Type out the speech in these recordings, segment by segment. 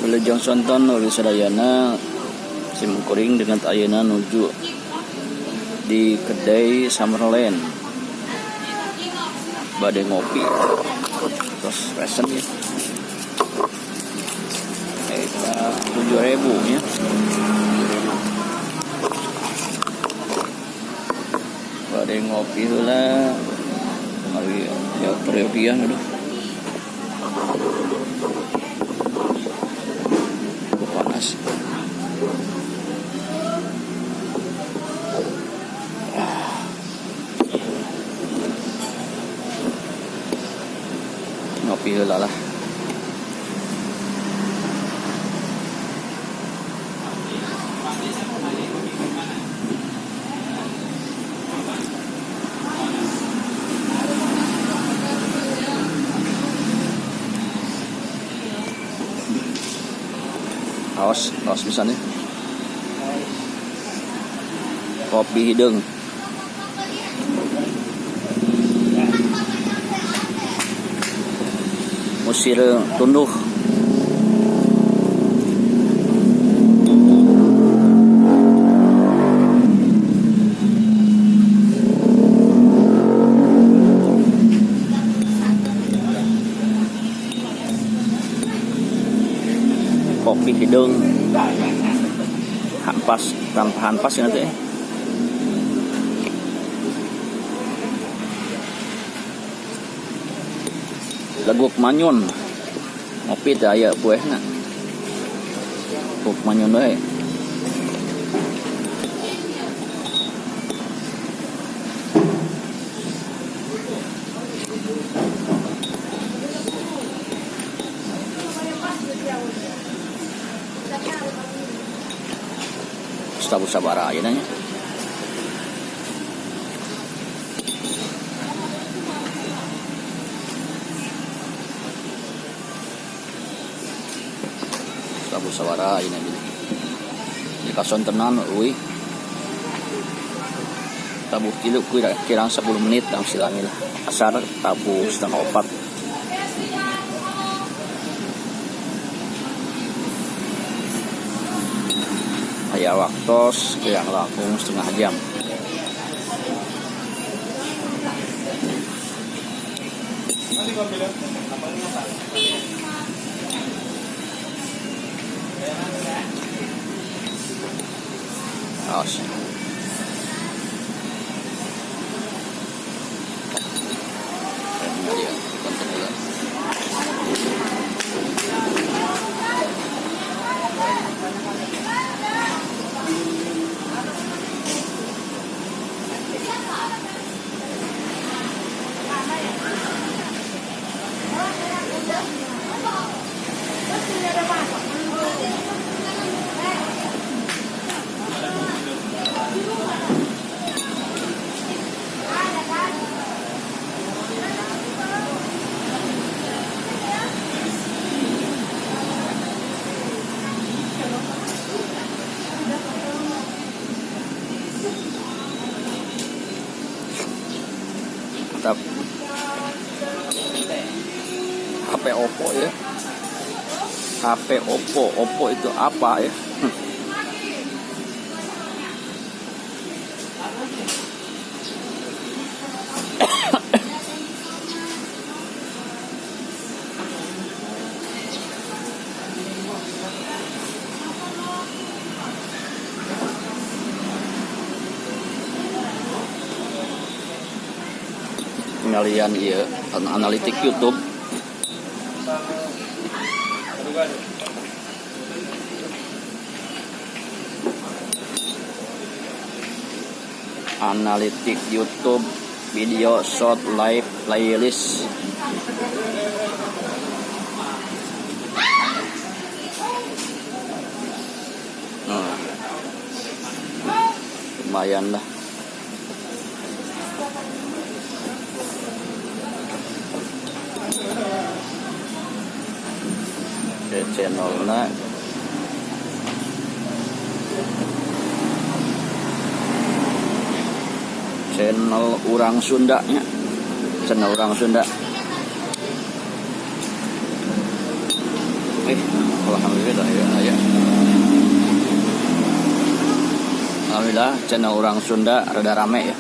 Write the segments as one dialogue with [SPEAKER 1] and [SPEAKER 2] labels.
[SPEAKER 1] Wilujeng sonten wargi sadayana, sim kuring dengan ayeuna nuju di kedai Summerland bade ngopi terus fashion ya, eta 7.000 ya, 7.000 bade ngopi heula kemarin ya, periopian. Aduh, panas. Ah. Ngopi heula lah. Awas, awas bisa nih. Kopi hideung. Musir tunduh. Kopi hideung. Hampas, tanpa hampas ya nanti. Leguk manyun. Ngopi teh aya buehna. Leguk manyun we. Tabuh sabaraha ayeuna nya? Tabuh sabaraha ayeuna jadi. Di kasontenan euy. Tabuh 3 kira 10 menit langsung silangi lah. Asar tabuh 3.30. Aya waktos kirang langkung setengah jam. Awas. Konten heula. Mantap. HP Oppo ya. HP Oppo, Oppo itu apa ya? Pengalian iya analitik YouTube. Analitik YouTube video short live playlist. Nah, lumayan lah. Oke, channelnya channel orang Sunda nya, channel orang Sunda. Alhamdulillah ya aya. Alhamdulillah channel Urang Sunda rada rame ya.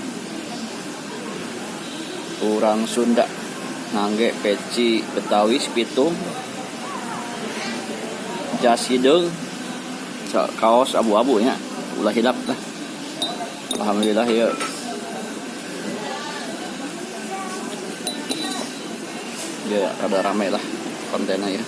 [SPEAKER 1] Urang Sunda ngangge peci Betawi pitung, jas hideung, kaos abu-abu nya, ulah hilap lah. Alhamdulillah ya. Ya rada rame lah kontennya ya.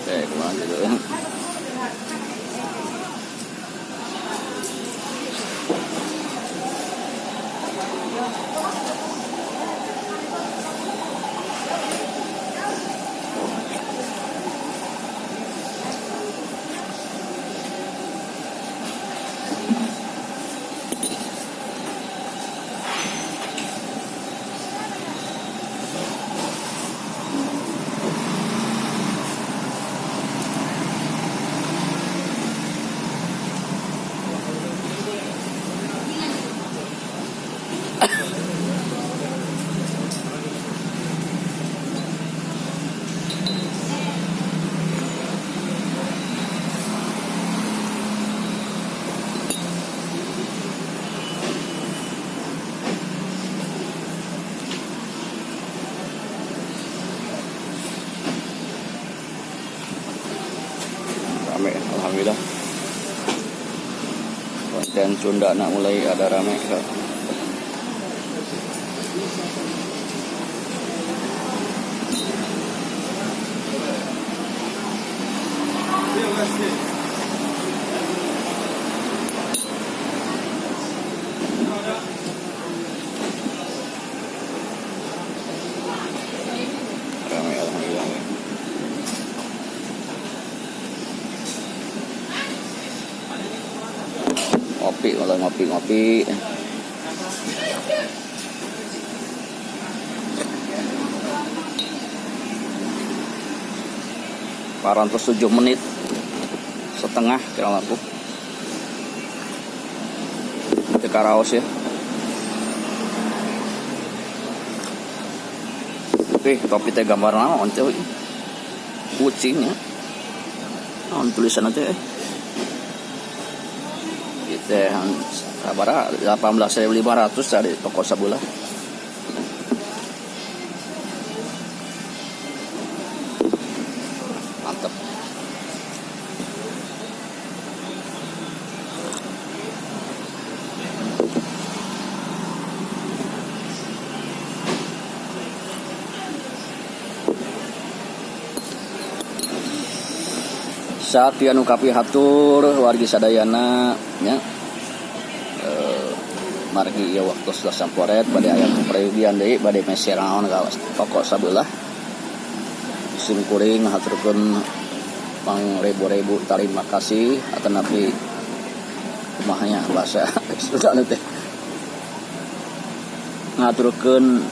[SPEAKER 1] Oke, kemana gitu ya. Rame, alhamdulillah. Konten Sunda nak mulai ada rame ya. Rame, alhamdulillah ya. Ngopi, mulai ngopi-ngopi. Parantos 7 menit setengah kira laku. Teu karaos ya. Oke, topi teh gambar naon teh? Kucing ya. Naon tulisan teh? Ieu teh sabaraha? 18.500 tadi toko sabelah. Mantap. Saat anu kapihatur wargi sadayana nya, margi ieu waktu sudah samporet bade aya keprayugian deui, bade meser naon ka toko sabelah. Sim kuring haturkeun pangribu-ribu tarima kasih atanapi kumaha nya bahasa Sunda teh, ngaturkeun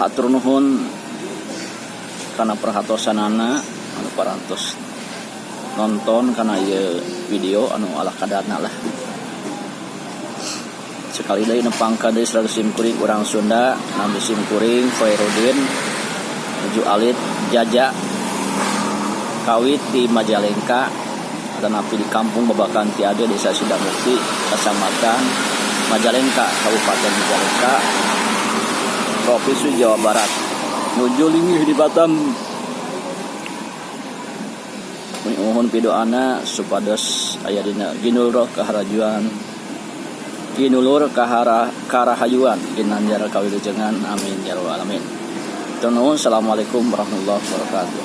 [SPEAKER 1] hatur nuhun kana perhatosanana anu parantos nonton kana ieu video anu ala kadarna lah. Sekali deui nepangkeun deui 100 sim kuring Urang Sunda, nami sim kuring Khoirudin, nuju alit jaja, kawit di Majalengka atanapi di Kampung Babakan Ciade, Desa Sidamukti, Kecamatan Majalengka, Kabupaten Majalengka, Provinsi Jawa Barat, nuju linggih di Batam. Nuhun pidoana supados aya dina ginulur kaharajuan, ginulur kahara karahajuan, ginanjar kawilujengan, amin ya rabbal alamin. Nuhun, assalamualaikum warahmatullahi wabarakatuh.